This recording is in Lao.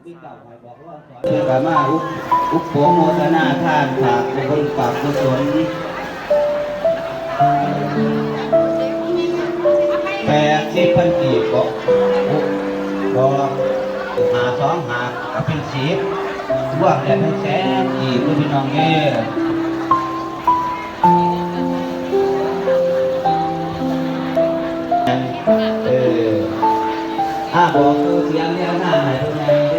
ເພິ່ນກໍມາອຸປະໂມທະນາທານ ຝາກບຸນຝາກກຸສົນ ແປດສິບພັນກີບ ເບາະ ເບາະ ຫ້າສອງຫ້າ ກໍເປັນສິບ ລວມແລ້ວເປັນແສນກີບ ເດີພີ່ນ້ອງເດີ. ເອີ ອາ ບອກຊື່ສຽງແນວທາງໃຫ້ເພິ່ນແດ່ເດີ